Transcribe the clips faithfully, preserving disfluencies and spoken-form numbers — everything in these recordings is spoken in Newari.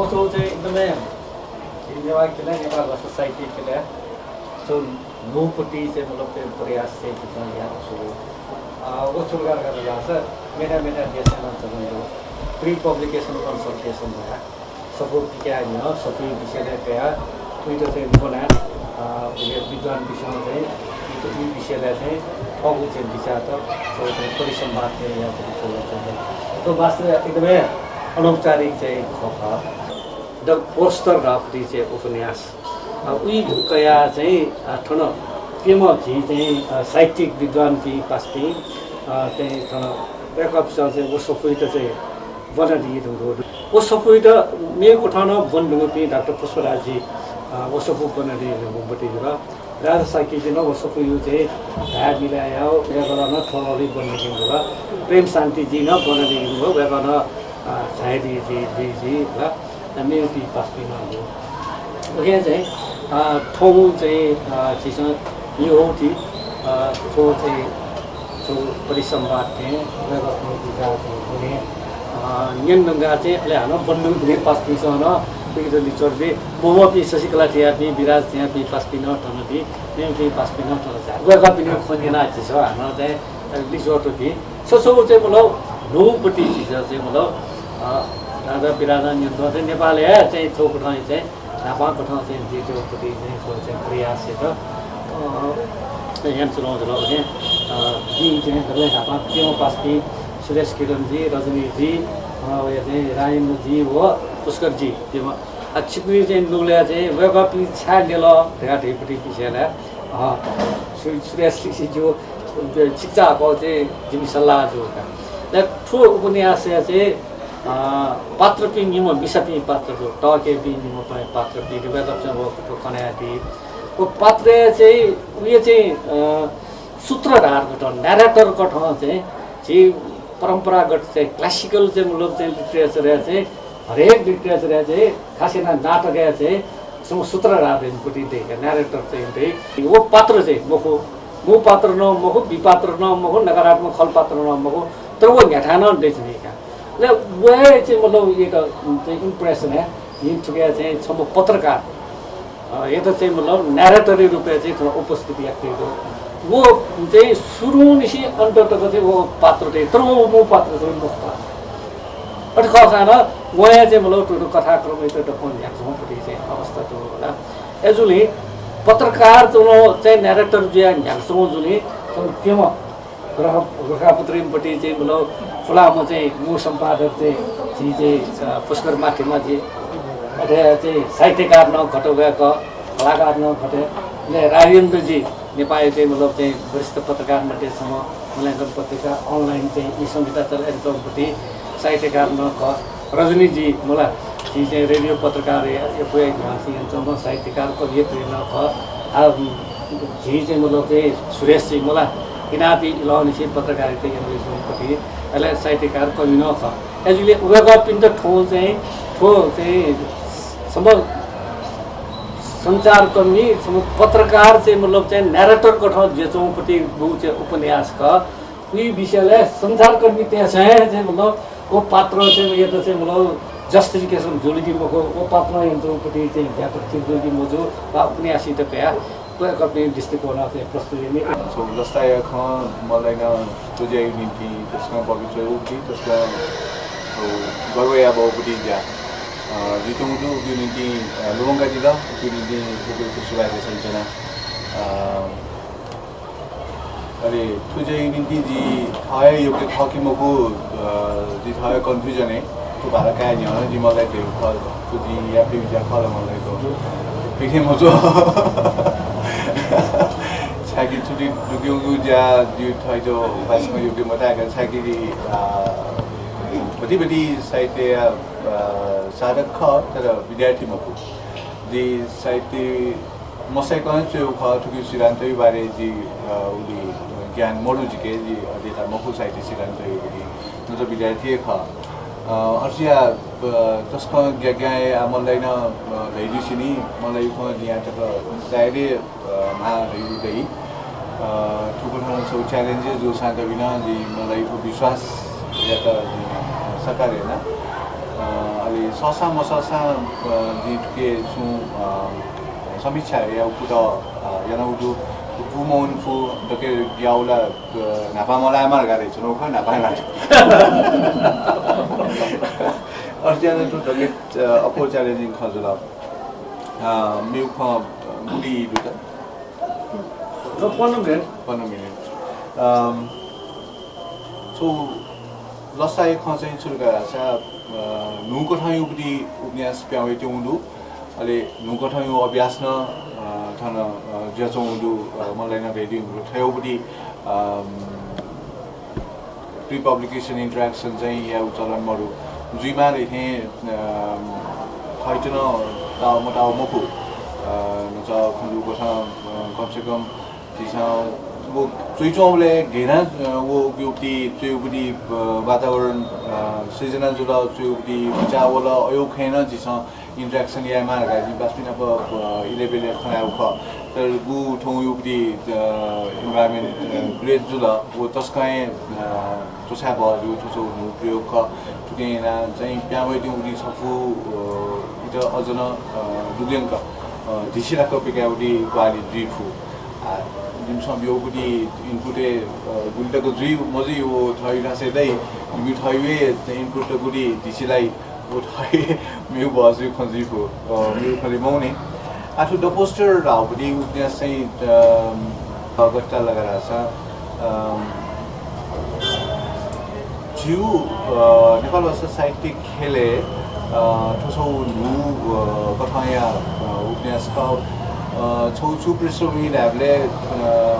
व चाहिँ एकदमै नेपाल ख्यलय्, नेपाल भाषा साहित्य ख्यलय् चाहिँ न्हूपट्टि चाहिँ मतलब प्रयास चाहिँ जिं यानाच्वना। अ, व छु धकाः धाःसा मेथाय् मेथाय् देशय् नं च्वंगु print publication consultation धकाः सफू पिकाये न्ह्यः सफूया विषयलय् कयाः उइत चाहिँ ब्वनाः, अ, उइ विद्वानपिन्सं चाहिँ उइत उइ विषयलय् चाहिँ थःगु चाहिँ विचारत चाहिँ परिसंवाद चाहिँ याःगु चाहिँ। थ्व वास्तवय् एकदमै अनौपचारिक चाहिँ खः खः। द पोस्टर धःगु चाहिँ उपन्यास। अ, उइ कयाः चाहिँ, अ, थन प्यम्ह झी चाहिँ, अ, साहित्यिक विद्वानपिं पासापिं, अ, चाहिँ थन वय्कःपिन्सं चाहिँ व सफूइत चाहिँ ब्वनादी धुंकूगु दु। व सफूइत मेगु कथं नं ब्वने धुंकूपिं डाक्टर पुष्पराज जी, अ, व सफू ब्वनादी धुंकूगु मतिइ जुल। राजा शाक्यजी नं व सफूया चाहिँ धाये मिले याः, वय्कलं नं थ्व ह्वःलय् ब्वनादीगु जुल। प्रेम शान्तिजी नं ब्वनादीगु जुल, वय्कलं नं, अ, झायादी, दी, दी, दी, ला। मेगुपिं पासापिं नं दु। उकिं चाहिँ, अ, थौं चाहिँ, अ, झीसं यःगु ति, अ, थ्व चाहिँ छु परिसंवाद थें वय्कःपिं बिचाः चाहिँ थन, अ, न्यने धुंकाः चाहिँ अले हानं ब्वने धुंकूपिं पासापिन्सं नं उइत लिच्वः बी। मब्वंपिं शशिकला थेंयापिं, विराज थेंयापिं पासापिं नं थन दी, मेपिं पासापिं नं थन झाः। वय्कःपिनिगु खँ न्यनाः झीसं हानं चाहिँ लिच्वः बी। छगू छगू चाहिँ मतलब न्हूपट्टि झीसं चाहिँ मतलब, अ, राजा विराजं न्यनाच्वंगु चाहिँ नेपालय् हे चाहिँ थ्व कथं चाहिँ न्हापां कथं चाहिँ जुइत्यंगुपट्टि चाहिँ थ्व चाहिँ प्रयास यात। अ, यानाच्वनागु जुल। अले, अ, जिं चाहिँ दकलय् न्हापां प्यम्ह पासापिं सुरेश किरणजी, रजनीजी, अ, वया चाहिँ राजेन्द्रजी व पुष्करजी, प्यम्ह। अ, छिकपिनि चाहिँ नुगलय् चाहिँ वय्कःपिं छाय् न्यल धकाः धइगुपट्टि विषयलय्, अ, सु-, सुरेश ऋषिज्यू, अ, छिकपिन्त चाहिँ जिमि सल्लाह जू का। अले थ्व उपन्यासय् चाहिँ अ, पात्रपिं निम्ह मिसापिं पात्र दु, तःकेपिं निम्ह प-, पात्रपिं दु, वय्कःपिन्सं व कथं कनादी। व पात्रय् चाहिँ उइ चाहिँ, अ, सूत्रधार कथं, narrator कथं चाहिँ झी परम्परागत चाहिँ classical चाहिँ मतलब चाहिँ literature-य् चाहिँ हरेक literature-य् चाहिँ खास यानाः नाटकय् चाहिँ छम्ह सूत्रधार धइगुपट्टि दइ का, narrator चाहिँ दइ। व पात्र चाहिँ मखु, मू पात्र नं मखु, बी पात्र नं मखु, नकारात्मक खल पात्र नं मखु, तर व न्ह्याथाय् नं दइच्वनी का। अले व हे चाहिँ मतलब एक चाहिँ impression हे, जिं थुकिया चाहिँ छम्ह पत्रकार, अ, यात चाहिँ मतलब narrator-या रूपय् चाहिँ थन उपस्थित याकेगु। व चाहिँ सुरुंनिसें अन्त तक चाहिँ व पात्र चाहिँ, तर व मू पात्र चाहिँ मखु। अथे खःसां नं वं हे चाहिँ मतलब थ्व कथाक्रमयात दक्वं न्ह्याकाच्वंगुपट्टि चाहिँ अवस्था दु होला। अय्जूगुलिं पत्रकार चाहिँ narrator जुयाः न्ह्याकाच्वंगुलिं थन प्यम्ह गोरखा-, गोरखापत्रिकापट्टि चाहिँ मतलब पुलांम्ह चाहिँ मू सम्पादक चाहिँ झी चाहिँ, अ, पुष्कर माथिमाजी, अथे चाहिँ साहित्यकार नं खः वय्कः, कलाकार नं खः। अले राजेन्द्रजी नेपाःया चाहिँ मतलब चाहिँ वरिष्ठ पत्रकार मध्ये छम्ह, मूल्याङ्कन पत्रिका, online चाहिँ ई संहिता चले यानाच्वंगुपट्टि साहित्यकार नं खः। रजनीजी मला, झी चाहिँ रेडियो पत्रकार या-, यक्व हे न्ह्यासि यानाच्वंम्ह साहित्यकार, कवयित्री नं खः। आ, झी चाहिँ मतलब चाहिँ सुरेशजी मला, इनापी इलंनिसें पत्रकारिता यानाच्वंगुपट्टि, अले साहित्यकार, कवि नं खः। अय्जूगुलिं वय्कःपिन्त थ्व चाहिँ, थ्व चाहिँ छम्ह सञ्चारकर्मी, छम्ह पत्रकार चाहिँ मतलब चाहिँ narrator कथं जुयाच्वंगुपट्टि बु चाहिँ उपन्यास खः। उइ विषयलय् सञ्चारकर्मीतय्सं हे चाहिँ मतलब व पात्र चाहिँ यात चाहिँ मतलब justification जुल कि मखु, व पात्रं यानाच्वंगुपट्टि चाहिँ ज्यात ठीक जुल कि मजू, वा उपन्यासयात कयाः वय्कःपिनि दृष्टिकोणं चाहिँ प्रस्तुत यानी। छगू लसताया खँ, मल्लाया नं थ्व ज्याया निंतिं तसकं पवित्र उक्ति, तसकं छगू गर्व यायेबहःपट्टि ज्या। अ, जुइच्वंगु दु, उकिया निंतिं, अ, लुमंकादिल, उकिया निंतिं उकिया सुभाय् देछानाच्वना। अ, अले थ्व ज्याया निंतिं जि थः हे योग्य खः कि मखु, अ, जि थः हे confusion हे। थ्व भाला काये न्ह्यः जि मल्लायात धयागु खः, थ्व जिं याये फइगु ज्या खः ला मल्लायात धइथें मजू। छाय्कि थुलि दुग्यंगु ज्या जि थःत उपासक योग्य मताय्का, छाय्कि, अ, भति भति साहित्यया, अ, साधक खः, तर विद्यार्थी मखु। जि साहित्य मसय्कं च्वयेगु खः, थुकिया सिद्धान्तया बारे जि, अ, उलि ज्ञान मदु जिके, जि अध्येता मखु साहित्य सिद्धान्तया उलि, नत्र विद्यार्थी हे खः। अ, अथे जुयाः, अ, तसकं ग्याग्यां हे आ मल्लाया नं, अ, धयादिसँ नि, मल्लाया खँ जिं आःतक सायद, अ, म्हां धयागु दइ। अ, थुकथं छगू challenge जूसां तबिनं जिं मल्लाया विश्वासयात जिं साकार याना। अले सःसां मसःसां, अ, जिं थुके छुं, अ, समीक्षा यायेगु कुतः, अ, यानागु दु। फु मवने फु दके याःगु ला, अ, न्हापा मलायेमा धकाः धयाच्वनागु खः, न्हापा यानागु दु। अथे यानाः थ्व दके, अ, अप्वः challenging खँ जुल। अ, मेगु खँ, अ, गुलि दु त? पन्ध्र मिनेट। पन्ध्र मिनेट। अम, छगू लसताया खँ चाहिँ छु धकाः धाःसा, अ, न्हूकथंयागु पति उपन्यास पिहां वयाच्वंगु दु। अले न्हूकथंयागु अभ्यास नं, अ, थन, अ, जुयाच्वंगु दु। अ, मनलाइ नं धयादी, थ्वयागु पति, अम, pre-publication interaction चाहिँ यायेगु चलन मदु। जुइमाः धइथें, अ, थःत नं ताः मताः मखु। अ, न्हाचः खँ जूकथं, अ, कम से कम झीसं व च्वइच्वंबलय् गय् यानाः, अ, व उगु पति च्वयेगु पति, अ, वातावरण, अ, सिर्जना जुल, च्वयेगु पति बिचाः वल, अय् खँय् नं झीसं interaction यायेमाः धकाः जिं पासापिं नाप, अ, इलय् ब्यलय् खँ ल्हायेगु खः। तर गु थौंयागु पति, अ, environment, अ, create जुल, व तसकं हे, अ, च्वछाये बहःजूगु थ्व छगू न्हू प्रयोग खः। थुकिं यानाः चाहिँ पिहां वयाच्वंगु पति छपु, अ, इत अझ नं, अ, दुग्यंक, अ, धिसिलाक पिकायेगु पति ग्वाहालि जुइ फु। आ, जिमिसं ब्यूगु पति input-य्, अ, गुलि तक जुइ मजुइ व थःगु थासय् दइ, इमि थःगु हे input-त गुलि धिसिलाइ व थःगु हे मेगु बहःजूगु खँ जुइ फु, अ, मेगु खँ ले मवनी। आः थ्व The Poster धाःगु पति उपन्यास चाहिँ, अ, गथे धाल धाःसा, अ, झीगु, अ, नेपाल भाषा साहित्य ख्यलय्, अ, थ्व छगू न्हू, अ, कथंया, अ, उपन्यास खः। अ, छगू छु पृष्ठभूमि धायेबलय्, अ,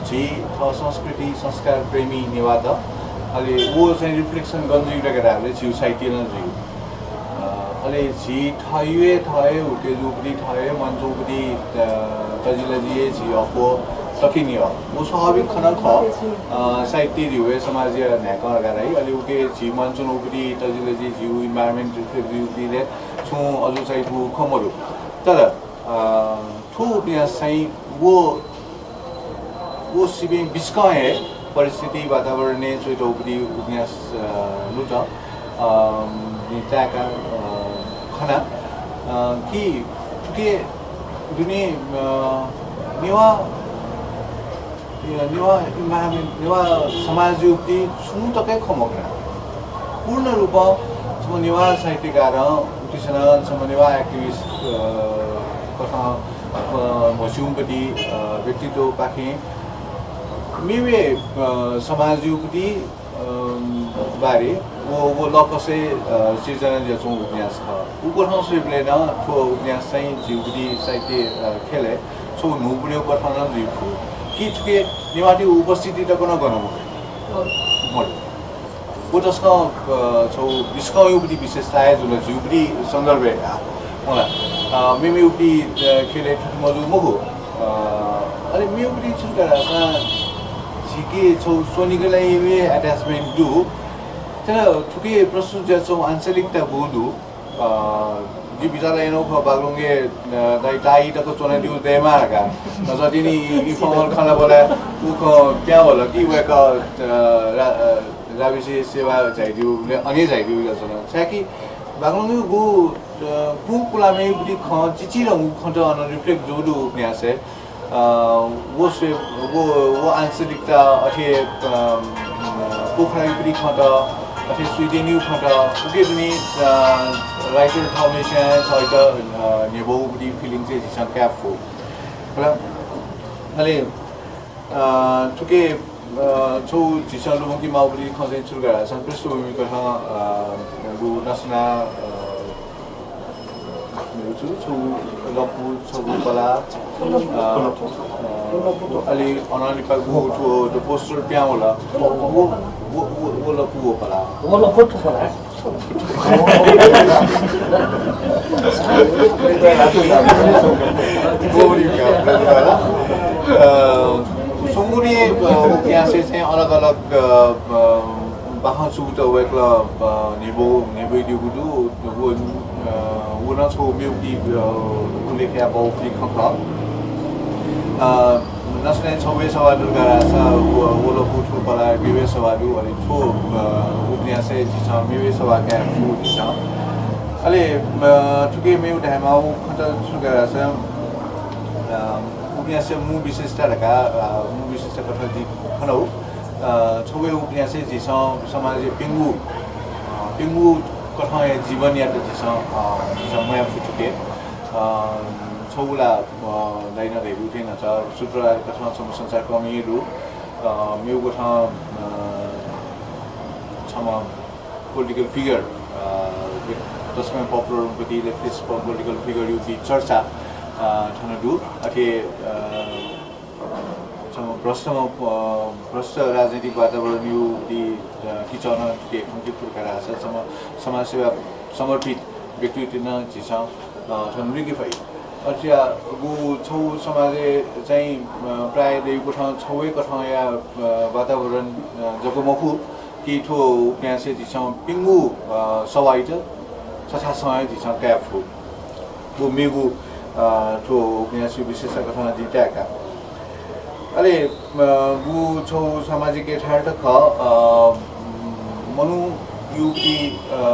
झी थः संस्कृति, संस्कार प्रेमी नेवाःत, अले व चाहिँ reflection गन जुइ धकाः धायेबलय् झीगु साहित्य नं जुइ। अ, अले झी थःगु हे, थः हे हुके जूगु पति, थः हे मन च्वंगु पति, अ, तजिलजि हे झी अप्वः दकलय् नि खः। व स्वाभाविक खँ नं खः। अ, साहित्य झीगु हे समाजया न्हाय्कं धकाः धाइ। अले उके झी मन च्वंगु पति, तजिलजि झीगु environment reflect जुइगु पति ले छुं अजू चायापुगु खँ मदु। तर, अ, थ्व उपन्यास चाहिँ व, व सिबें बिस्कं हे परिस्थिति वातावरणय् च्वयातःगु पति उपन्यास, अ, नु त, अ, जिं ताय्काः, अ, खना, अ, कि थुके दुने, अ, नेवाः, नेवाः environment, नेवाः समाजयागु पति छुं तक हे खँ मखना। पूर्ण रूपं छम्ह नेवाः साहित्यकारं, उतिसनं छम्ह नेवाः activist, अ, कथं, अ, म्हस्यूम्ह पति, अ, व्यक्तित्वपाखें मेमेगु, अ, समाजयागु पति, अ, बारे व, व लकसय्, अ, सिर्जना जुयाच्वंगु उपन्यास खः। उकथं स्वयेबलय् नं थ्व उपन्यास चाहिँ झीगु पति साहित्य, अ, ख्यलय् छगू न्हू प्रयोगकथं नं जुइ फु। कि थुके नेवाःतय्गु उपस्थिति तक नं गन मखु। मदु। व तसकं, अ, छगू बिस्कंयागु पति विशेषता हे जुल झीगु पति सन्दर्भय्, अ, मला। अ, मेमेगु पति, अ, ख्यलय् थुति मजू मखु। अ, अले मेगु पति छु धाःसा झीके छगू स्वनिगलय् attachment दु। तर थुके प्रस्तुत जुयाच्वंगु आञ्चलिकता गु दु। अ, जिं बिचाः यानागु खः, बागलुङय्, अ, दाइ ताःई तक च्वनादीगु दयेमाः धकाः। न्हाचः तिनि informal खँ ल्हाबलय् व खँ पिहां वल कि वय्कः, अ, रा-, अ, राबिसे सेवा झायादीगुलिं अन हे झायादीगु जुयाच्वन। छाय्कि बागलुङयागु, अ, कुंकुलामय् गुलि खँ, चिचिधंगु खँत अन reflect जूगु दु उपन्यासय्। अ, व स्वये, व, व आञ्चलिकता अथे, अ, पोखरायागु पति खँत, अथे स्वीडेनयागु खँत, उके दुने, अ, writer थःम्हस्यां थःत, अ, न्ह्यब्वःगु पति feeling चाहिँ झीसं काये फु। अले, अ, थुके, अ, छगू झीसं लुमंके माःगु पति खँ चाहिँ छु धाःसा पृष्ठभूमि कथं, अ, गु नसना, अ, छु, छगू लँपु, छगू पलाः, अ, अ, अले अनंलिपा गु थ्व The Poster पिहां वल। व, व, व, व लँपु व पलाः। व लँपु थ्व पलाः। अ, सुंगुरी, अ, उपन्यासय् चाहिँ अलग अलग, अ, अ, बाखं चूत वय्कलं, अ, न्ह्यब्व-, न्ह्यब्वयादीगु दु। व, अ, व नं छगू मेगु पति, अ, उल्लेख याये बहःगु पति खँ खः। अ, नसना छगू हे सवाः दु धकाः धाःसा व, व लँपु थ्व पलाः मेगु हे सवाः दु, अले थ्व, अ, उपन्यासय् झीसं मेगु हे सवाः काये फु झीसं। अले, अ, थुके मेगु धायेमाःगु खँ त छु धाःसा, अ, उपन्यासया मू विशेषता धकाः, अ, मू विशेषता कथं जिं खनागु, अ, छगू उपन्यासय् झीसं समाजय् प्यंगू, अ, प्यंगू कथंया जीवनयात झीसं, अ, झीसं मयाफु थुके। अ, छगू ला, अ, दाइनं धयागु थें नं सूत्रधार कथं छम्ह सञ्चारकर्मी दु, अ, मेगु कथं, अ, छम्ह political figure, अ, तसकं popular हुइपिं leftist political figure यागु चर्चा, अ, थन दु। अथे, अ, छम्ह भ्रष्ट, अ, भ्रष्ट राजनीतिक वातावरणयागु, अ, किचः नं थुके खंके फु धकाः धाःसा छम्ह समाजसेवा समर्पित व्यक्तित्व नं झीसं, अ, थन लुइके फइ। अथे याःगु छगू समाजय् चाहिँ, अ, प्रायः दइगु कथं छगू हे कथंया, अ, वातावरण, अ, जक मखु कि थ्व उपन्यासय् झीसं प्यंगू, अ, सवाइत छथासं हे झीसं काये फु। व मेगु, अ, थ्व उपन्यासया विशेषता कथं जिं ताय्का। अले, अ, व छगू सामाजिक यथार्थ खः, अ, मनूयागु, अ,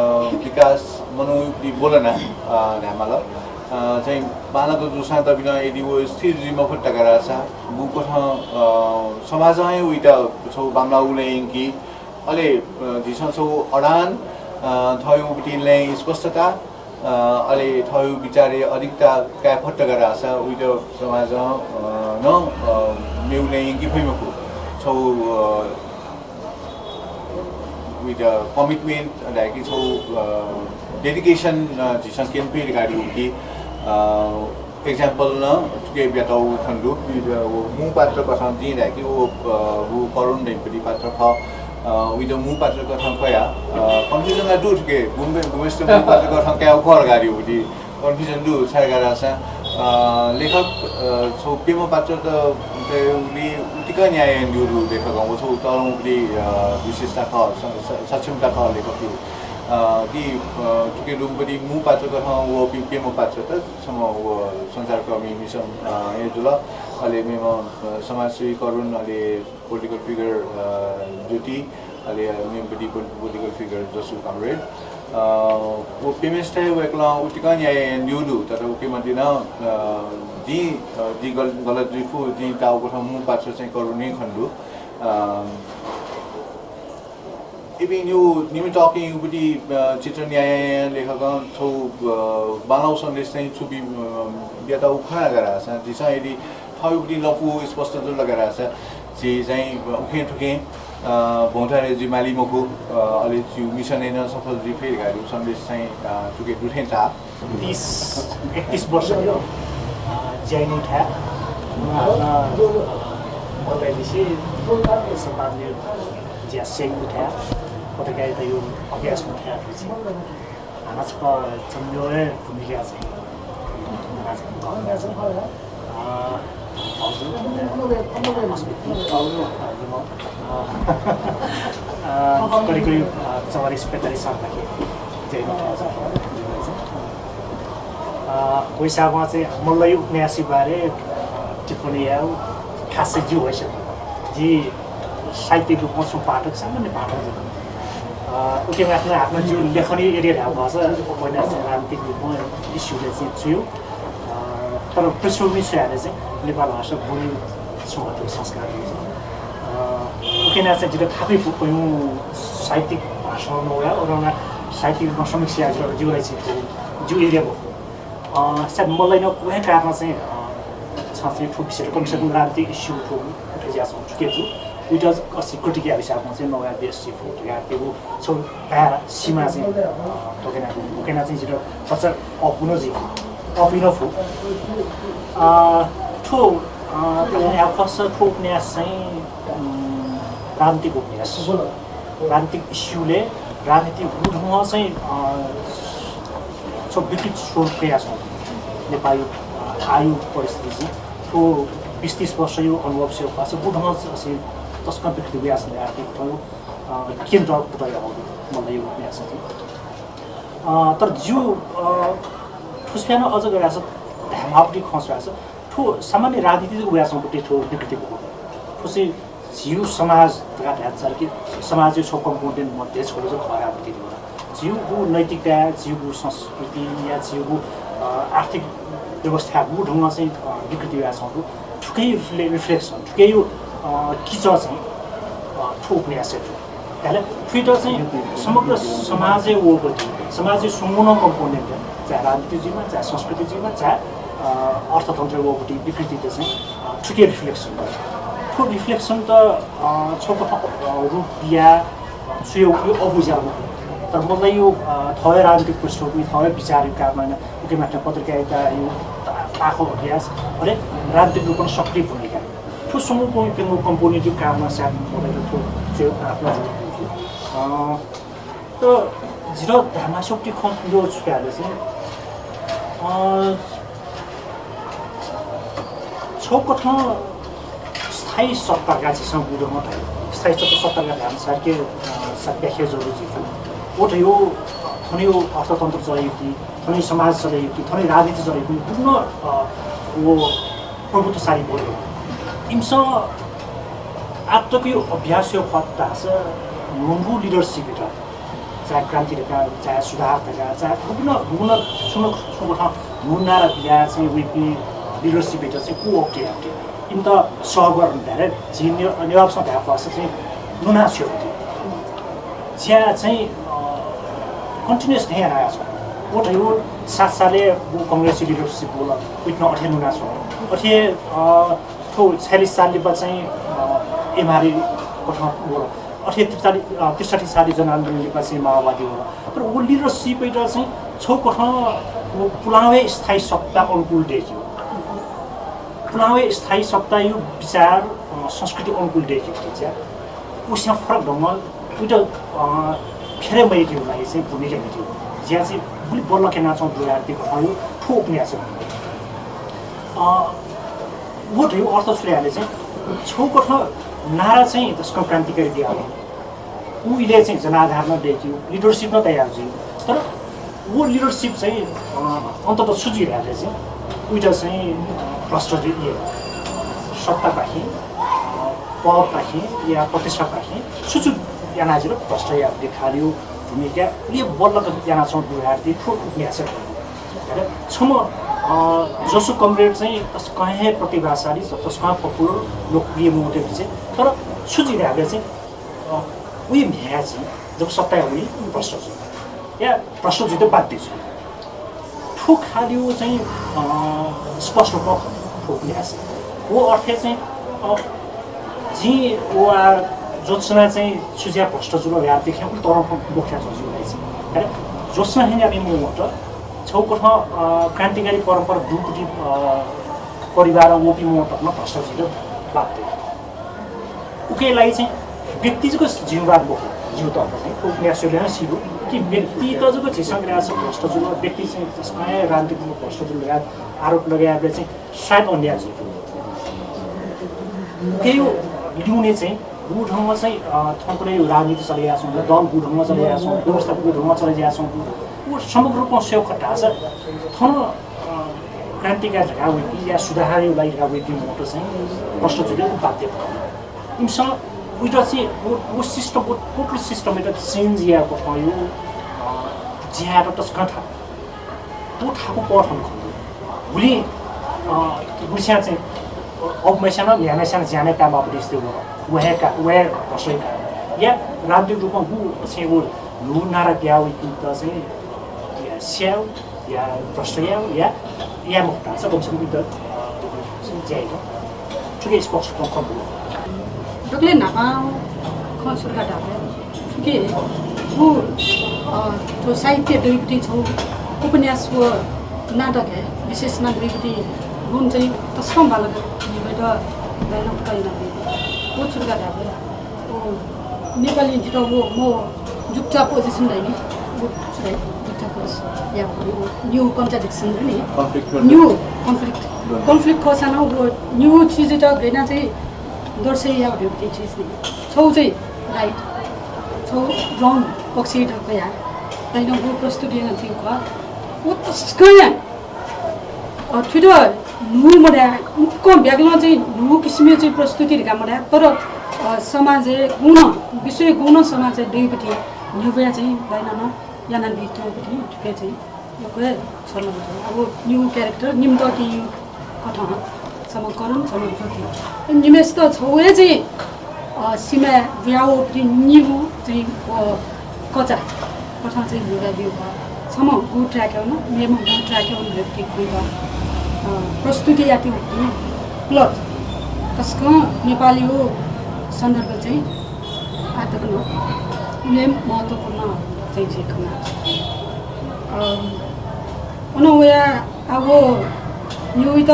विकास, मनूयागु बोलना, अ, धायेमाल। अ, चाहिँ बांलाक जूसां तबिनं यदि व स्थिर जुइ मफुत धकाः धाःसा, व कथं, अ, समाजं हे वइत छगू बांमलाःगु लँय् यंकी। अले, अ, झीसं छगू अडान, अ, थःगु पति लँय् स्पष्टता, अ, अले थःगु विचारय् अडिगता काये फत धकाः धाःसा वइत समाजं, अ, नं, अ, मेगु लँय् यंके फइ मखु। छगू, अ, वइत commitment धाय्कि छगू, अ, dedication, अ, झीसं क्यने फइ धकाः धायेगु कि, अ, example नं थुके ब्यातःगु खने दु। व मू पात्र कथं जिं धाय्कि व, अ, व करुण धइम्ह पात्र खः। अ, वइत मू पात्र कथं कयाः, अ, confusion ला दु थुके, गुम्ह-, गुम्हसित मू पात्र कथं कायेगु खः धकाः धायेगु confusion दु, छाय् धकाः धाःसा, अ, लेखक, अ, छगू प्यम्ह पात्रत कयागुलिं उतिकं न्याय यानादीगु दु लेखकं, व छगू तःधंगु, अ, विशेषता खः, स-, स-, सक्षमता खः लेखकया। अ, कि, अ, थुके दुम्ह मू पात्र कथं वःपिं प्यम्ह पात्रत छम्ह व सञ्चारकर्मी मिसन, अ, हे जुल। अले मेम्ह, अ, समाजसेवी करुण, अले political figure, अ, ज्योति, अले मेम्ह पति political figure जसु कामरेड। अ, व प्यम्हेसित हे वय्कलं उतिकं न्याय यानादीगु दु, तर उकी मध्यें नं, अ, जिं, अ, जिं गल-, गलत जुइ फु, जिं ताःगु कथं मू पात्र चाहिँ करुण हे खने दु। अ, इपिं निम्ह, निम्ह तःपिं पति, अ, चित्रण यायां लेखकं छगू, अ, बांलाःगु सन्देश चाहिँ छु बी-, अ, बियातःगु खना धकाः धाःसा, झीसं यदि थःगु पति लँपु स्पष्ट जुल धकाः धाःसा, झी चाहिँ उखें थुखें, अ, भौंथाय् जुइ माली मखु, अ, अले झीगु मिसनय् नं सफल जुइ फइ धकाः सन्देश चाहिँ, अ, थुके दु थें ताः। तीस, एकतीस वर्ष भयो, अ, ज्या यानागु थाय्। हानं, अ, मल्लालिसे सम्पादन ज्या यानागु थाय्, पत्रकारिताया अभ्यास यानागु थाय् जुइ। हानं छकः चन्द्रिमाया भूमिका चाहिँ, अ, हजुर, अ, करिब करिब, अ, चौवालिस पैँतालिस साल राखे ज्या यानागु थाय् चाहिँ। अ, वइसां चाहिँ मल्लाया उपन्यासया बारे, अ, टिप्पणी यायेगु खासै जिगु हैसियत, जि साहित्यिक रूपमा स्वम्ह पाठक, सामान्य पाठक जक। अ, उकिं नाप नं हानं जिगु लेखनी area धायेगु खःसा उपन्यास चाहिँ राजनीतिक रूपमा issue-य् चाहिँ च्वयेगु। अ, तर पृष्ठभूमि स्वयाः चाहिँ नेपाल भाषा बोली छुं अथे संस्कार दु। अ, उकिं नाप चाहिँ जितः थाकुइ फु, कयौँ साहित्यिक भाषां नवया, अथे नं साहित्यिक रूपमा समीक्षा यायेगु जिगु लागिं चाहिँ थ्व जिगु area मखु। अ, सायद मल्लाया नं व हे कारणं चाहिँ, अ, छं चाहिँ थ्व विषय कम से कम राजनीतिक issue थ्व उठे जुयाच्वंगु थुके दु। उइत अझ critique यायेगु हिसाबं चाहिँ नवया बेस जुइ फु धकाः थ्व छगू दायरा सीमा चाहिँ, अ, तोके यानागु। उकिं नाप चाहिँ जितः भचा अःपु नं जुइ फु, अःपु नं फु। अ, थ्व, अ, धायेगु खःसा थ्व उपन्यास चाहिँ, उम्, राजनीतिक उपन्यास। राजनीतिक issue-लय् राजनीतिक गुढंगं चाहिँ, अ, छगू विकृत स्वरूप कयाच्वंगु नेपालया, अ, आःया परिस्थिति चाहिँ थ्व बिस तीस वर्षया अनुभव स्वयेगु खःसा गुढंगं चाहिँ तसकं विकृत जुयाच्वंगु थ्व, अ, केन्द्र कुतः याःगु मल्लाया उपन्यास चाहिँ। अ, तर जिगु, अ, थ्व स्वयां नं अझ गथे धाःसा धायेमाःगु खँ स्वयाः थ्व सामान्य राजनीति जक वयाच्वंगु थ्व विकृति मखु। थ्व चाहिँ झीगु समाज धकाः धायेमाल कि समाजया छगू component मध्ये छगू जक खः धकाः बुझे जिगु। झीगु नैतिकता, झीगु संस्कृति या झीगु, अ, आर्थिक व्यवस्था गु ढंगं चाहिँ, अ, विकृति याःछौं दु। थुकै रिफ्ले-, reflection, थुकै, अ, किचः चाहिँ, अ, थ्व उपन्यासय् दु। धाःसा थुइत चाहिँ समग्र समाजय् वःगु दु, समाजय् स्वंगू नं component, चाहे राजनीति जुइमा, चाहे संस्कृति जुइमा, चाहे, अ, अर्थतन्त्र वःगु दु, विकृति चाहिँ, अ, थुकै reflection दु। थ्व reflection त, अ, छगू, अ, रूप बिया, अ, छुयो, यो अबुझ्याः रूप। तर मलाई यो, अ, थःगु राजनीतिक पृष्ठभूमि, थःगु विचारया कारणं उके माथं पत्रकारिता यो ता-, ताखः अभ्यास, अले राजनीतिक रूपमा सक्रिय भूमिका। थ्व स्वंगू प्यंगू component या कारणं सायद मलाई यो थ्व चाहिँ आत्मा जुल। अ, त जितः धायेमास्ति खँ यो छु धाःसा चाहिँ, अ, छगू कथं स्थायी सत्ताका झीसं गु ढंगं धाइ। स्थायी सत्ता, सत्ताका धायेमास्ति के, अ, सायद व्याख्या जरुरी जुइ। व त यो, अ, थनया अर्थतन्त्र चलेया निंतिं, थनया समाज चलेया निंतिं, थनया राजनीति चलेया निंतिं, गुगुं, अ, व प्रभुत्वशाली बल। इमिसं आःतकया अभ्यासय् खः धाःसा न्हूगु leadership यात, चाहे क्रान्ति धकाः, चाहे सुधार धकाः, चाहे गुगुं, गुगुं छुं न छुं कथं न्हू नारा बियाः चाहिँ वइपिं leadership यात चाहिँ co-opt याये। इमित सहयोग याये। झी ने-, नेवाःपाखें धायेफःसा चाहिँ नुना छ्वये। ज्या चाहिँ, अ, continuous थें यानाच्वन। व धइगु सात सालय् व कांग्रेसया leadership वल, उइत नं अथे नुना छ्वल। अथे, अ, थ्व छयालिस साल लिपा चाहिँ, अ, एमाले कथं वल। अथे त्रिचालिस, अ, त्रिसठी सालय् जनआन्दोलन लिपा चाहिँ माओवादी वल। तर व leadership यात चाहिँ छगू कथं व पुलांगु हे स्थायी सत्ता अनुकूल दय्‌केगु। पुलांगु हे स्थायी सत्ताया विचार, अ, संस्कृति अनुकूल दय्‌केगु ज्या। उसां फरक ढंगं उइत, अ, फेरे मयाकेगु लागि चाहिँ भूमिका म्हितेगु ज्या चाहिँ गुलि बल्ल यानाच्वंगु दु धइगु खँ यो थ्व उपन्यासय्। अ, व धइगु अर्थ छु ले धाःसा चाहिँ छगू कथं नारा चाहिँ तसकं क्रान्तिकारी बियाः वल। उ इलय् चाहिँ जनाधार नं दय्‌केगु, leadership नं तयार जुइ। तर व leadership चाहिँ, अ, अन्ततः छु जुइ धाःसा चाहिँ उइत चाहिँ, अ, भ्रष्ट जुइ। सत्तापाखें, अ, पदपाखें या प्रतिष्ठापाखें छु छु यानाः जुल भ्रष्ट याये खालि भूमिका उलि बल्ल यानाच्वंगु दु धइगु थ्व उपन्यासय्। अले छम्ह, अ, जसु कमरेड चाहिँ तसकं हे प्रतिभाशाली, तसकं popular, लोकप्रिय मनूत चाहिँ, तर छु जुइ धाःसा चाहिँ, अ, उया म्ह्याय् चाहिँ जब सत्ताय् वनी भ्रष्ट जुइ। या भ्रष्ट जुइत बाध्य जुइ। थ्व खालि चाहिँ, अ, स्पष्ट रूपं खः थ्व उपन्यासय्। व अर्थय् चाहिँ, अ, जिं व आ ज्योत्स्ना चाहिँ छु जुयाः भ्रष्ट जुल धइगु देख्यां उलि तःधंगु मखु ला चाहिँ। तर ज्योत्स्ना हे यानाः मनूत छगू कथं, अ, क्रान्तिकारी परम्परा दुपिं, अ, परिवारं वःपिं मनूत नं भ्रष्ट जुइत बाध्य। उकिया लागि चाहिँ व्यक्ति जक जिम्मेवार मखु, जिगु तर्फं चाहिँ उपन्यासकारं नं स्यू कि व्यक्तित जक झीसं ग्रास भ्रष्ट जुल, व्यक्ति चाहिँ तसकं हे राजनीतिक रूपमा भ्रष्ट जुल धकाः आरोप लगायेबलय् चाहिँ सायद अन्याय जुइ। उकिया ल्यूने चाहिँ गु ढंगं चाहिँ, अ, थौंकन्हय् राजनीति चले याःछौं, दल गु ढंगं चले याःछौं, व्यवस्था गु ढंगं चले याःछौं, व समग्र रूपं स्वये खः धाःसा थन, अ, क्रान्तिकारी धकाः वइपिं या सुधारया लागि धकाः वइपिं मनूत चाहिँ भ्रष्ट जुइत बाध्य। इमिसं उइत चाहिँ व, व system, व total system यात change यायेगु कथंया, अ, ज्यायात तसकं थाकु। व थाकु पथं खः। गुलिं, अ, गुलिस्यां चाहिँ, अ, अबुम्हस्यां नं म्ह्याम्हस्यां नं ज्या नये कायेमाःगु परिस्थिति वल। व हे का, व हे भ्रष्टया का। या राजनीतिक रूपं गु चाहिँ व न्हू नारा बियाः वइपिन्त चाहिँ, या स्यायेगु, या भ्रष्ट यायेगु, या, या मखु धाःसा कम से कम इमित, अ, ज्या यायेत थुकी स्पष्ट रूपं खँ दु। दकलय् न्हापां खँ छु का धाःसा थुकी गु, अ, थ्व साहित्य दुइपति छौ उपन्यास व नाटक हे विशेष नं दुइपति गुण चाहिँ तसकं बांलाक जिमित दाइनं कयाना दु। व छु का धाःसा, व नेपाली जितः व म जुक्टापोजिसन धाइ नि, व छु धाइ, जुक्टापोज या व न्यू कन्ट्राडिक्सन नि, Conflict। New conflict. Conflict खःसां नं व न्यू चिजयात गय् यानाः चाहिँ दर्शय याः धइगु चिज नि। छौ चाहिँ राइट, छौ रङ पक्षयात कयाः दाइनं व प्रस्तुति यानादीगु खः। व तसकं हे, अ, थुइत न्हू मधाये, उकिं ब्यागलं चाहिँ न्हू किसिमया चाहिँ प्रस्तुति धकाः मधाये, तर, अ, समाजय् गुण, विश्वय् गुण समाजय् दुइपति न्ह्यब्वया चाहिँ दाइनं यानाबी तुं पति थुके चाहिँ यक्व हे छलंगु जुल। अब निगू character निम्ह तःकेगु कथं छम्ह करण, छम्ह ज्योति। निम्हय्‌सित छगू हे चाहिँ, अ, सिमाय् बुयावःपति निगू चाहिँ, अ, कचा कथं चाहिँ न्ह्यब्वयादीगु खः। छम्ह गु track-य् वन, मेम्ह गु track-य् वन धइगु खँ, अ, प्रस्तुति याःगु plot तसकं नेपालीगु सन्दर्भ चाहिँ आः तक नं उलि हे महत्त्वपूर्ण चाहिँ जिं खना। अ, अन वया अब न्यूइत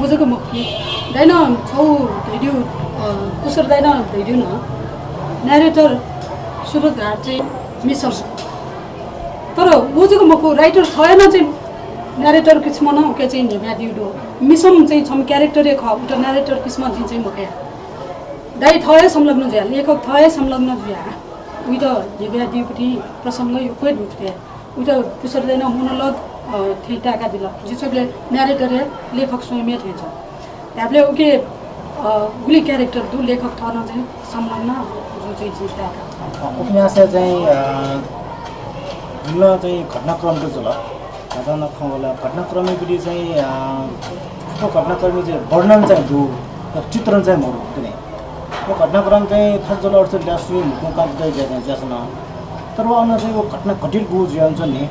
व जक मखु कि, दाइनं छगू धयादिउ, अ, पुष्कर दाइनं धयादिउ नं, narrator सूत्रधार चाहिँ मिसम। तर व जक मखु, writer थः हे नं चाहिँ narrator किसिमं नं उके चाहिँ न्ह्यब्वयादीगु दु। मिसम चाहिँ छम्ह character हे खः, उइत narrator किसिमं जिं चाहिँ मकया। दाइ थः हे संलग्न जुया, लेखक थः हे संलग्न जुया, उइत न्ह्यब्वयादीगु पति प्रसंग यक्व हे दु थुके। उइत पुष्कर दाइनं monologue, अ, थें ताय्‌कादिल। जिं स्वयेबलय् narrator हे लेखक स्वयं हे थें च्वं। धायेबलय् उके, अ, गुलि character दु, लेखक थः नं चाहिँ संलग्न जुं चाहिँ जिं ताय्‌का। अ, उपन्यासय् चाहिँ, अ, गुलिं चाहिँ घटनाक्रम त जुल। अझ नं खँ वल, घटनाक्रमय् गुलि चाहिँ, अ, थ्व घटनाक्रमय् चाहिँ वर्णन चाहिँ दु, तर चित्रण चाहिँ मरु, दुने। व घटनाक्रम चाहिँ थथे जुल, अथे जुल, ल्याः सुइ म्हुकुं कांति दइ ज्या चाहिँ ज्यासं। तर व अन चाहिँ व घटना घटित गु जुया च्वन नि, अ,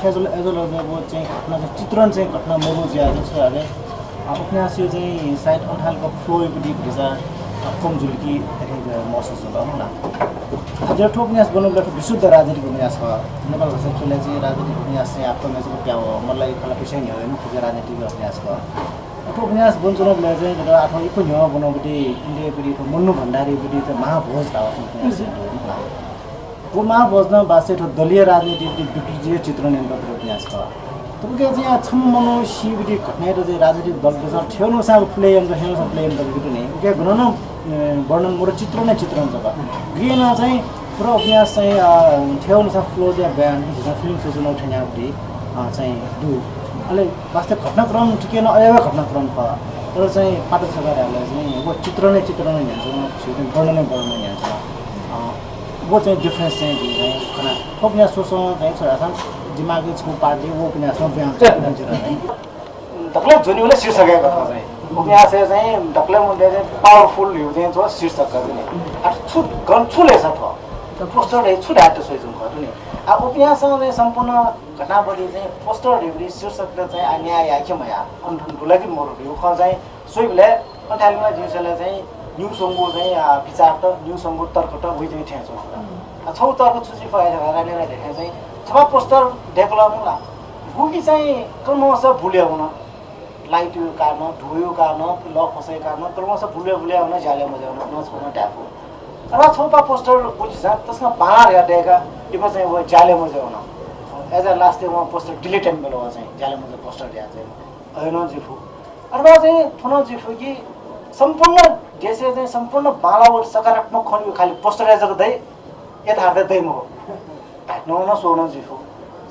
थथे जुल, अथे जुल, व चाहिँ घटना चाहिँ चित्रण चाहिँ घटना मरु जुया चाहिँ छु याले, अ, उपन्यासय् चाहिँ सायद अन थाय् flow-य् पति भतिचा, अ, कम जुल कि थथे महसुस जुल मला। अझ थ्व उपन्यास ब्वनाबलय् थ्व विशुद्ध राजनीतिक उपन्यास खः। नेपाल भाषा ख्यलय् चाहिँ राजनीतिक उपन्यास चाहिँ आपालं चाहिँ प्याः, मतलब, कला पिछ्याः न्ह्यः हे थुके राजनीतिक उपन्यास खः। थ्व उपन्यास ब्वनाच्वनाबलय् चाहिँ, तर आः थ्व इपु न्ह्यः ब्वनागु पति, इन्डिया पति, थ्व मन्नु भण्डारी पति चाहिँ महाभोज धाःगु उपन्यास चाहिँ दु। व महाभोज नं वास्तवय् थ्व दलीय राजनीतिक विकृतिया चित्रण यानातःगु उपन्यास खः। तर उके चाहिँ छम्ह मनू सीगु पति घटनायात चाहिँ राजनीतिक दलतय्सं थथे नं सां play यानातःगु, थथे नं सां play यानातःगु दु नि। उके गनं नं, अ, वर्णन मरु, चित्रण हे चित्रण जक। उके नं चाहिँ पूरा उपन्यास चाहिँ, अ, थथे नं सां flow जुया बयां, झीसं film स्वयाच्वनागु थें यानागु पति, अ, चाहिँ दु। अले वास्तवय् घटनाक्रम थुके नं अय् हे घटनाक्रम खः। तर चाहिँ पाता छकः धायेबलय् चाहिँ व चित्रण हे चित्रण यानाच्वन, झीसं वर्णन हे वर्णन यानाच्वन। अ, व चाहिँ difference चाहिँ जिं चाहिँ खना। थ्व उपन्यास स्वसं चाहिँ छु धाःसा दिमागय् छगू part दइ, व उपन्यासं ब्यां चाहिँ दकलय् ज्वनी वल शीर्षकया कथं चाहिँ। उपन्यासय् चाहिँ दकलय् मध्य चाहिँ powerful धइगु चाहिँ थ्व शीर्षक खः नि। आ, छु गन छु ले छ थ्व? Poster हे छु धायेत स्वयाच्वंगु खः नि। आ, उपन्यासं चाहिँ सम्पूर्ण घटनावली चाहिँ poster धइगु शीर्षकत चाहिँ आ न्याय याये कि मयाये, अन थन दु ला कि मरु धइगु खँ चाहिँ स्वयेबलय् अन थाय् नं जिं स्वयेबलय् चाहिँ न्हूस्वंगू चाहिँ, आ, विचारत, न्हूस्वंगू तर्कत वइ चाहिँ थें च्वं। आ, छगू तर्क छु छु फया धकाः राजेन्द्र दाइनं चाहिँ छपा poster दय्कल मला। गुकी चाहिँ क्रमशः बुले वन। Light-या कारणं, धुँया कारणं, लःखोसया कारणं क्रमशः बुले बुले वन, ज्यालय् मज्यू वन, नं छगू नं धाये फु। अथवा छपा poster गुलि झीसं तसकं बांलाः धकाः दय्का, इबलय् चाहिँ व ज्यालय् मज्यू वन। As a last-य् वं poster delete यानाबिल, व चाहिँ ज्यालय् मज्यू poster धयाः चाहिँ। अय् नं जुइ फु। अथवा चाहिँ थ्व नं जुइ फु कि सम्पूर्ण देशय् चाहिँ सम्पूर्ण बांलाः व सकारात्मक खँ खालि poster-य् जक दइ, यथार्थय् दइ मखु। धायेत नं स्वः नं जुइ फु।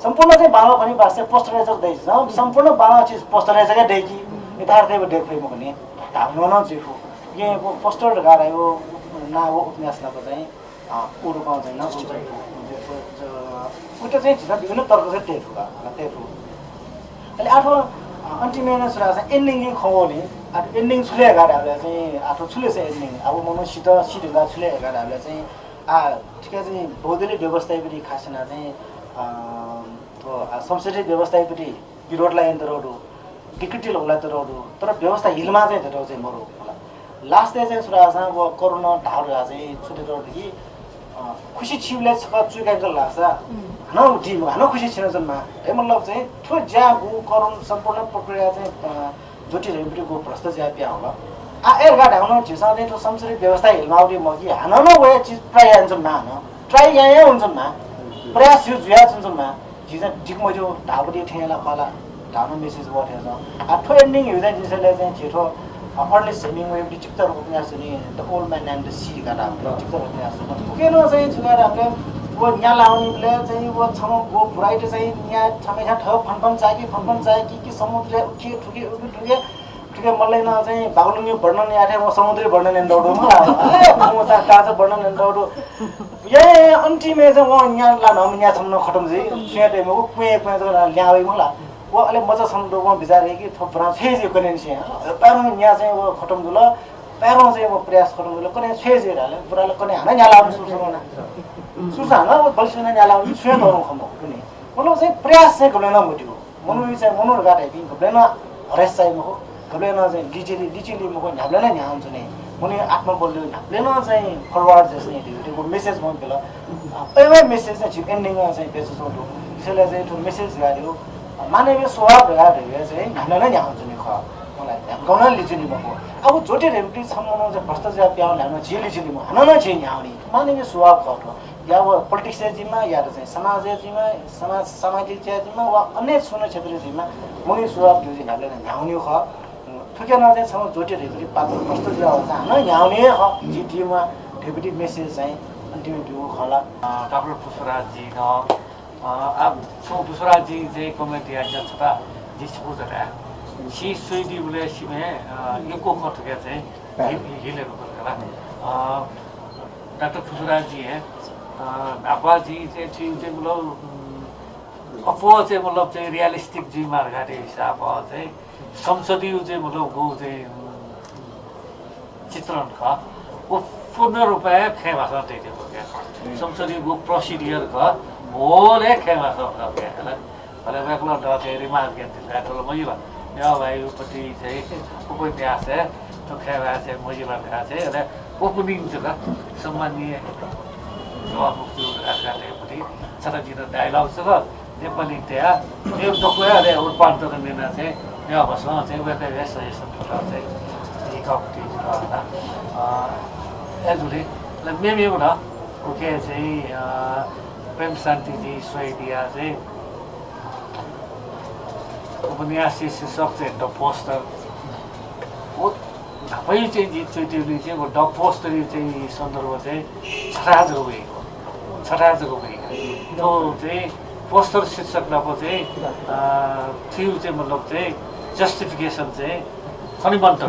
सम्पूर्ण चाहिँ बांलाः खँ नि वास्तवय् poster-य् जक दइ। जं सम्पूर्ण बांलाः चिज poster-य् जक दइ कि यथार्थय् दय्के फइ मखु नि। धायेत नं जुइ फु। येँ व poster धकाः धाइ व ना व उपन्यास नाप चाहिँ, अ, उ रूपं चाहिँ नं जुइ फु। उत चाहिँ झीसं विभिन्न तर्क चाहिँ तये फु का, तये फु। अले आः थ्व, अ, अन्तिमय् नं छु धाःसा ending-या खँ वःगुलिं, आः ending छु ले धकाः धाःबलय् चाहिँ, आः थ्व छु ले छ ending? अब मनू सित, सी धुंकाः छु ले धकाः धाःबलय् चाहिँ, आ, थुके चाहिँ भौगोलिक व्यवस्थायापट्टि खास यानाः चाहिँ, अ, थ्व, आ, संसदीय व्यवस्थायापट्टि विरोध ला यानातःगु दु, विकृति ला हुलातःगु दु, तर व्यवस्था हिलेमाः चाहिँ धयातःगु चाहिँ मरु होला। Last-य् चाहिँ छु धाःसा व करुणं धाःगु चाहिँ छु धयातःगु दु कि, अ, खुसि छिबलय् छकः चुइकायंकल धाःसा, उम्। हानं उ दी मखु, हानं खुसि छिनाच्वनेमाः। हे मतलब चाहिँ थ्व ज्याःगु करुण सम्पूर्ण प्रक्रिया चाहिँ, अ, ज्योति धइम्ह पति गु भ्रष्ट जुयाः पिहां वल। आः अय् धकाः धायेवं झीसं चाहिँ थ्व संसदीय व्यवस्था हिलेमाःगु मखु कि हानं नं वया चिज try यानाच्वनेमाः हानं। Try यां यां वनाच्वनेमाः। प्रयास जुयाच्वनेमाः। झीसं दिक्क मज्यू धाःगु पति थें ला खः ला धाःगु नं message वः थें च्वं। आः थ्व ending धइगु चाहिँ जिं स्वयेबलय् चाहिँ झी थ्व, अ, Ernest Hemingway-या चिकिचा धइगु उपन्यास दु नि, The Old Man and the Sea धकाः धाःगु चिकिचा धइगु उपन्यास दु। उके नं चाहिँ छु धकाः धाःसा व न्याल्लावनीबलय् चाहिँ व छम्ह व बुराइत चाहिँ न्या छम्हय्सित थः फनफन चाय्की, फनफन चाय्की कि समुद्रय् उखे थुखे उखे थुखे के मल्लय् नं चाहिँ बागलुङया वर्णन याये थें वं समुद्रया वर्णन यानातःगु दु मला। ए, वं चाहिँ काचा वर्णन यानातःगु दु। ए, अन्तिमय् चाहिँ वं न्या ला नं न्या छम्ह नं खतम जुइ। छुं याये तइ मखु, क्वँय् क्वँय् जक ल्याहां वइ मला। व अले मचा छम्ह दु, वं बिचाः याइ कि थ्व बुरां छ्वये ज्यू कन्हय् निसें। अ, पाय्‌धं न्या चाहिँ व खतम जुल। पाय्‌धं चाहिँ व प्रयास खतम जुल। कन्हय् छ्वये ज्यू धाल। बुरां ला कन्हय् हानं न्या लाःगु सुरु सुरुं नं। सुरुं हानं व बलिस्यं न्या लाःगु, छुं याये तःगु खः मखु नि। मतलब चाहिँ प्रयास चाहिँ गबलें नं मज्यू। मनूइ चाहिँ मनू धकाः धइपिं गबलें नं हरेस चाइ मखु, गबलें नं चाहिँ लिचिली, लिचिली मखु, न्ह्याबलें नं न्ह्याहां च्वनी। मनूया आत्मबल दु, न्ह्याबलें नं चाहिँ forward जुइ नि धइगु message वं बिल। अ, अय् message चाहिँ झी ending-य् चाहिँ बियाच्वंगु दु। इसले चाहिँ थ्व message धयादिउ, अ, मानवीय स्वभाव धयादिउ चाहिँ न्ह्याबलें नं न्ह्याहां च्वनी खः। मला न्ह्याबलें नं लिचिली मखु। अब ज्योति रेवती छम्ह मनू चाहिँ भ्रष्टाचार प्याः न्ह्याबलें झी लिचिली मखु, हानं नं झी न्ह्याहां वनी। मानवीय स्वभाव खः थ्व। या व politics-य् जुइमा, या त चाहिँ समाजय् जुइमा, समाज, सामाजिक ज्याय् जुइमा, वा अन्य छुं नं क्षेत्रय् जुइमा, मनूया स्वभाव दुगु जुइ न्ह्याबलें नं न्ह्याहां वनीगु खः। थुकी नं चाहिँ छम्ह ज्योति रेवती पात्र प्रस्तुत जुयाः वःसा हानं न्ह्याहां वनीगु हे खः। झी दीम्ह रेवती message चाहिँ अन्तिमय् ब्यूगु खः ला। अ, डाक्टर पुष्पराज जी नं, अ, अब थ्व पुष्पराज जी चाहिँ comment याःगु छता जिं छपु जक धाये। छि स्वइदीबलय् सिबें, अ, यक्व खँ थुकी चाहिँ हिल, हिल रूपं खला। अ, डाक्टर पुष्पराज जी हे, अ, न्हापा जिं चाहिँ थुइगु चाहिँ मतलब, उम्, अप्वः चाहिँ मतलब चाहिँ realistic जुइमाः धकाः हिसाबं चाहिँ संसदीय चाहिँ मतलब गु चाहिँ, उम्, चित्रण खः। व पूर्ण रूपय् खँय् भाषां तयातःगु खः। संसदीय गु procedure खः, whole हे खँय् भाषां खः। अले वय्कलं द चाहिँ remark यानादिल, वय्कलं मजिल। नेवाः भाइपति चाहिँ उपन्यास हे थ्व खँय् भाषां चाहिँ मजिल धकाः चाहिँ अले opening जक सम्माननीय सभामुख ज्यू धकाः धयापति छता जिं dialogue जक नेपालीं तयाः मेगु दक्व हे अले रूपान्तर यानाः चाहिँ नेवाः भाषां चाहिँ वय्कलं हे suggestion तयाः चाहिँ लिखापति जुल। अ, अय्जूगुलिं अले मेमेगु नं उकी चाहिँ, अ, प्रेमशान्ति जी स्वइदियाः चाहिँ उपन्यासया शीर्षक चाहिँ The Poster। व न्हापाया चाहिँ जिं च्वइतःगुलिं चाहिँ व The Poster-या चाहिँ सन्दर्भ चाहिँ छथाय् जक वइ। छथाय् जक वइ। थ्व चाहिँ poster शीर्षक नाप चाहिँ, अ, थुइगु चाहिँ मतलब चाहिँ justification चाहिँ खने मन्त थ्व।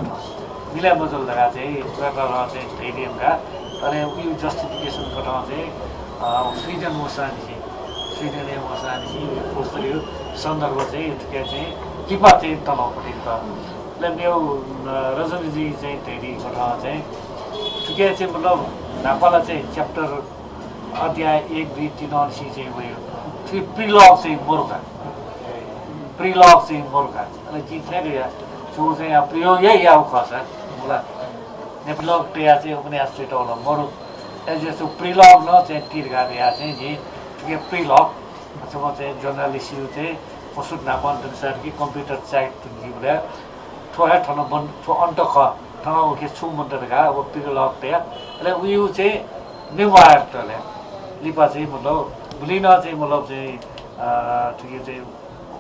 मिले मजुल धकाः चाहिँ वय्कलं चाहिँ धयादी धुंकाः, अले उकिया justification कथं चाहिँ, अ, स्वीडेन वःसांनिसें, स्वीडेनय् वःसांनिसें poster-या सन्दर्भ चाहिँ थुकी चाहिँ लिपा चाहिँ तःधंगु खः। अले मेगु, अ, रजनीजी चाहिँ धयादी कथं चाहिँ थुकी चाहिँ मतलब न्हापा ला चाहिँ chapter अध्याय एक, दुई, तीन निसें चाहिँ वइ। थुकी prologue चाहिँ मरु का। Prologue चाहिँ मरु का। अले जिं थथे धया, छुं चाहिँ या प्रयोग हे याःगु खःसा, मला। Epilogue तयाः चाहिँ उपन्यास च्वयेत वल मरु। अय्जूगुलिं छुं prologue नं चाहिँ ति धकाः धयाः चाहिँ जिं थुकी prologue, छम्ह चाहिँ journalist-या चाहिँ पशुपति नापं दुने साथ कि computer type धुंकीबलय् थ्व हे थन बन, थ्व अन्त खः, थन उकी छुं मन्त धकाः व prologue तयाः, अले उकिया चाहिँ memoir तले लिपा चाहिँ मतलब गुलि नं चाहिँ मतलब चाहिँ, अ, थुकी चाहिँ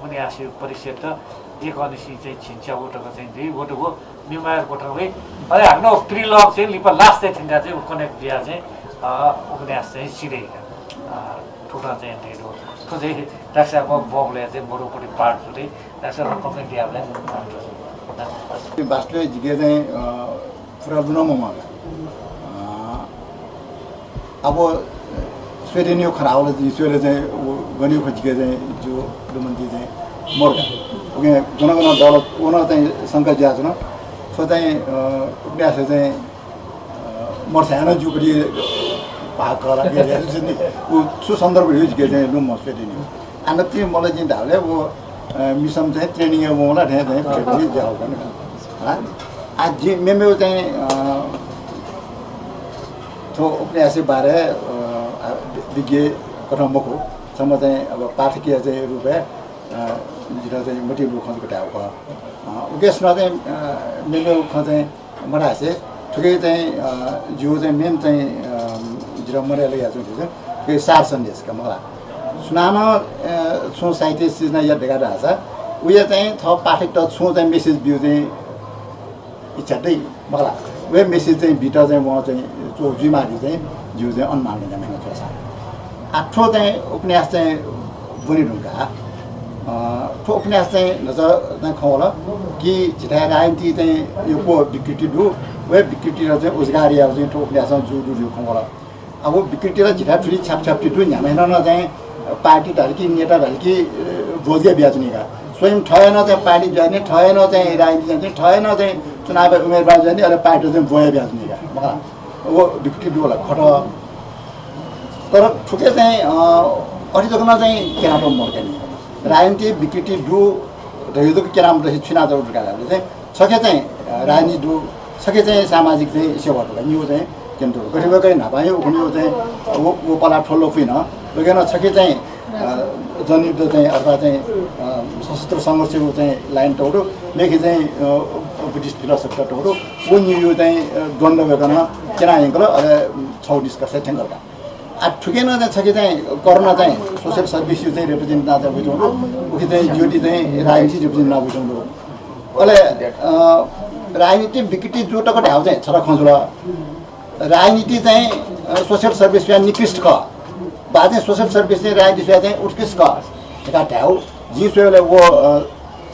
उपन्यासया परिच्छेद एक निसें चाहिँ झिंच्यागू तक चाहिँ दइ, व दु व memoir कथं वइ। अले हानं prologue चाहिँ लिपा last-य् थ्यंकाः चाहिँ connect जुयाः चाहिँ, अ, उपन्यास चाहिँ सिधइ का। अ, थुकथं चाहिँ दइ दु। थ्व चाहिँ डाक्टर साहेबं ब्वंबलय् चाहिँ मरुपट्टि part जुल। डाक्टर साहेबं comment याःबलय् वास्तवय् जिके चाहिँ, अ, पुरा लुँ नं मम्वाः का। अ, अब स्वेदेनया खँ धाःबलय् जिं स्वयेबलय् चाहिँ व गनया खँ जिके चाहिँ ज्यू लुमन्ति चाहिँ मरु का। उकिं गन गन दल व नं चाहिँ शंका जुयाच्वन। थ्व चाहिँ, अ, उपन्यासय् चाहिँ, अ, मरुसां नं ज्यूपट्टि भाग खः ला, व छु सन्दर्भ धइगु जिके चाहिँ लुमं स्वयेदनि। आ, नकतिनि मल्ल जिं धाःबलय् व, अ, मिसं चाहिँ training-य् वंगु ला थें चाहिँ training ज्याःगु खः नि। आ, आ, जिं मेमेगु चाहिँ, अ, थ्व उपन्यासया बारे, अ, आ, वि-, विज्ञ कथं मखु, छम्ह चाहिँ अब पाठकया चाहिँ रूपय्, अ, जितः चाहिँ मतिइ लूगु खँ जक धायेगु खः। अ, उकिसनं चाहिँ, अ, मेमेगु खँ चाहिँ मधासे थुकी चाहिँ, अ, जिगु चाहिँ main चाहिँ, अ, जितः मदय् लगे याच्वंगु थुकी सार सन्देश का मखु ला। सुनानं, अ, छुं साहित्य सिर्जना यात धकाः धाःसा उया चाहिँ थः पाठकत छुं चाहिँ message ब्यू चाहिँ इच्छा दइ मखु ला। व message चाहिँ बीत चाहिँ वं चाहिँ च्वः जुइमाः धइगु चाहिँ जिगु चाहिँ अनुमान यानाः च्वःसा। आ, थ्व चाहिँ उपन्यास चाहिँ ब्वने धुंकाः अ, थ्व उपन्यास चाहिँ न्हाचः चाहिँ खँ वल कि झीथाय् राजनीति चाहिँ यक्व विकृति दु, व विकृति चाहिँ उजागर यायेगु चाहिँ थ्व उपन्यासं जूगु दु धइगु खँ वल। अब विकृति ला झीथाय् थुलि छ्यापछ्यापति दु, न्ह्याम्हसिनं चाहिँ पार्टी धाल कि नेता धाल कि, अ, भोज हे बियाच्वनी का। स्वयं थः हे नं चाहिँ पार्टी जुयाच्वनी, थः हे नं चाहिँ राजनीति जुयाच्वनी, थः हे नं चाहिँ चुनावय् उम्मेदवार जुयाच्वनी, अले पार्टी चाहिँ ब्वया बियाच्वनी का। मखु ला, व विकृति दु वल खः। तर थुके चाहिँ, अ, अथे जक नं चाहिँ क्यनातःगु मदु का नि। राजनीति विकृति दु धइगु जक क्यनाः मदुसे छु यानातःगु दु का धाःसा चाहिँ छखे चाहिँ, अ, राजनीति दु, छखे चाहिँ सामाजिक चाहिँ सेवा दु का, निगू चाहिँ क्यनातःगु दु। गथे वय्कःया न्हापांया उखुन्हु चाहिँ व, व पलाः थ्व लँपुइ नं वय्कलं छखे चाहिँ, अ, जनयुद्ध चाहिँ अथवा चाहिँ, अ, सशस्त्र संघर्षया चाहिँ लाइन तःगु दु, मेखे चाहिँ, अ, बुद्धिस्ट फिलोसफी तःगु दु। व निगूया चाहिँ, अ, द्वन्द्व वय्कलं क्यना यंकल, अले छगू निष्कर्ष थ्यंकल का। आ, थुके नं चाहिँ छखे चाहिँ करुणा चाहिँ social service-या चाहिँ represent यानाः चाहिँ वइच्वंगु दु, उखे चाहिँ ज्योति चाहिँ राजनीति represent यानाः वइच्वंगु दु। अले, अ, राजनीति विकृति जू तक धायेगु चाहिँ छता खँ जुल। राजनीति चाहिँ, अ, social service स्वयाः निकृष्ट खः, वा चाहिँ social service चाहिँ राजनीति स्वयाः चाहिँ उत्कृष्ट खः धकाः धायेगु जिं स्वयेबलय् व, अ,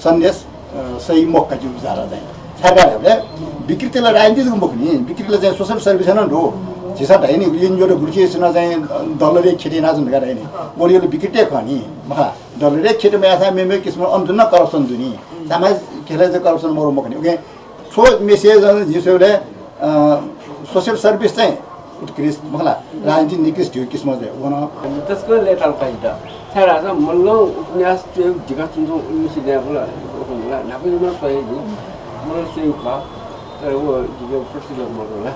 सन्देश, अ, सही मखु का जिगु विचारं चाहिँ। छाय् धाःसा विकृति ला राजनीति जक मखु नि, विकृति ला चाहिँ social service नं दु। झीसं धाइ नि, एनजिओ गुलिसिनं चाहिँ दलले खेत यानाच्वन धकाः धाइ नि, व ला विकृति खः नि। मखु ला, दलले खेत मयाःसां मेमेगु किसिमं अन जुन नं corruption दु नि। सामाजिक खेलय् चाहिँ corruption मरु मखु नि। OK, थ्व message जिं स्वयेबलय्, अ, social service चाहिँ उत्कृष्ट, मखु ला, राजनीति निकृष्ट धइगु किसिमं चाहिँ वन। तसकं लय्ताल का जितः। छाय् धाःसा मल्लं उपन्यास च्वयेगु दिक्क च्वंच्वं उलिमछि दयेबलय् उखुन्हु ला न्हापा नं स्वये नि। मल्लं स्वयेगु खः। तर व जितः प्रतिभा मदु ला।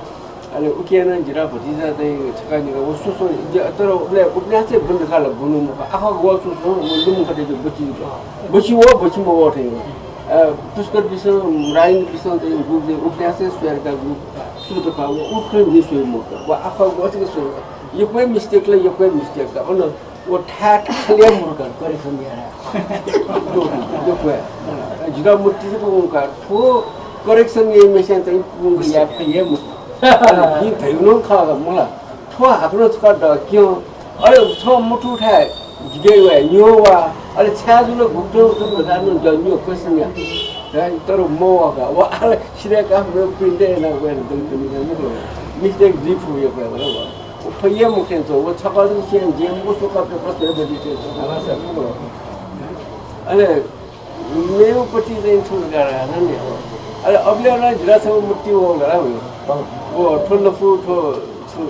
अले उकिं नं जितः भतिचा चाहिँ छकः निकः व स्वस्वं, तर उबलय् उपन्यास चाहिँ ब्वने धकाः ला ब्वनागु मखु। आखः ग्वः स्वस्वं व लुमंकातःगु बचि, बचि वः, बचि मवः थें। अ, पुष्कर बिसं, राजेन्द्र बिसं चाहिँ गुगु चाहिँ उपन्यास चाहिँ स्वये धकाः गुगु सुरु खः, व उत्खनन जिं स्वये मखु। व आखः ग्वः तक स्वये मखु। यक्व हे mistake ला, यक्व हे mistake का। अन व थाय् थाय् हे मरु का, correction याये। यक्व हे। जितः मतिइ जक वंगु का, थ्व correction याइम्हस्यां चाहिँ वंगु याये फइ हे मखु। जिं धयागु नं खः का, मला। थ्व हाकनं छकः द क्यँ। अले छ मथूथाय् जिके वये, न्ह्यः वा। अले छाय् जुल, गुकथं जुल धकाः नं द न्ह्यः question या। है, तर मवः का। व आः सिधय्काः मेगु print यानाः वये धुंकल नि का, मखु ला। Mistake जुइ फु यक्व हे, मला व। व फइ हे मखु थें च्वं। व छकः जक स्यं, जिं मखु स्वकाः paper स्वये दनि थें च्वं। अले मेगु पति चाहिँ छु धकाः धाःसा नि, अले अबलय् नं जितः छगू मतिइ वःगु ला, व थ्व लँपु, थ्व छु,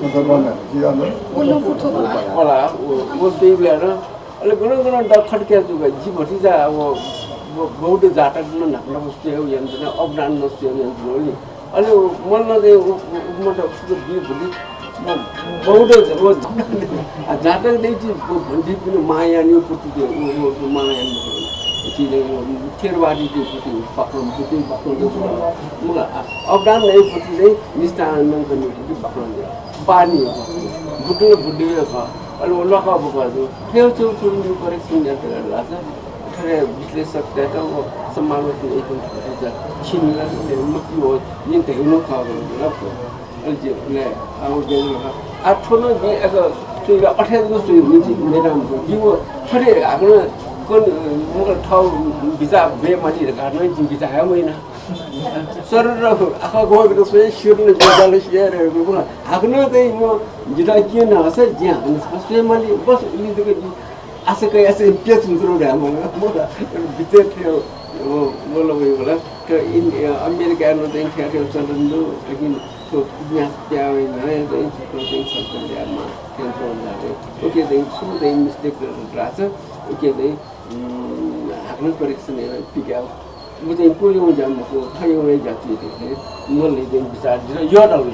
व लँपु थ्व पलाः। पलाः, व, व स्वइबलय् नं अले गनं गनं द खड्क्याः जूगु। जि भतिचा व, व बौद्ध जातक नं न्हापा न्हापा स्वयेगु यानाच्वना, अवदान नं स्वयेगु यानाच्वना नि। अले व मल्लं चाहिँ उ, उ, उपमत फुक्क बी भुलि व बौद्ध ज-, व ज-, आ, जातक दय् जि व भन्तिपिनि महायानया पति दे, व, व, व महायान मखु। जि चाहिँ व थेरवादीया पति, बाखं, बुद्ध बाखं दु। मखु ला, आ, अवदान नयागु पति चाहिँ निष्ठानन्द कमिटी बाखं दु। पानी हे खः। बुद्ध ला बुद्ध हे खः। अले व ल्वाकः बकः जू। फेर छु छु न्यू correction यात धाःसा थथे विश्लेषकतय्त व समालोचना याइपिं छिनि ला मतिइ वः, जिं धयागु नं खः धकाः। अले जि, अले आः व देगु ला। आः थ्व नं जिं अथे स्वइबलय् अथे जक स्वइगु नि, जि मेधावी मखु। जि व थथे हाकनं कन, मखु ला, थःगु बिचाः ब्वये माली धकाः नं जिं बिचाः हे मयाना। सरर आखः ग्वः जक स्वये, सिधल, ज्याझ्वः ला सिधयेधुंकल। हाकनं चाहिँ व जितः क्यं धाःसा जिं हाकनं छकः स्वये माली, बस उलि जक जिं आशा कयाः चाहिँ प्यचुन्चुरु धाये मला। मला बिचय् थ्व व, व ला वइ मला। थ्व इन-, अमेरिकाय् नं चाहिँ थ्व थ्व चलन दु, लेकिन थ्व उपन्यास पिहां वइबलय् चाहिँ थ्व चाहिँ संकलन याये माः थें च्वं धाःगु। उकी चाहिँ छुं चाहिँ mistake धाःसा उकी चाहिँ, उम्, हाकनं correction यानाः पिकाः व चाहिँ क्वय् वंगु ज्या मखु, थः यंगु हे ज्या जुइ धइथें मल्लया चाहिँ बिचाः जितः यःथें वःगु।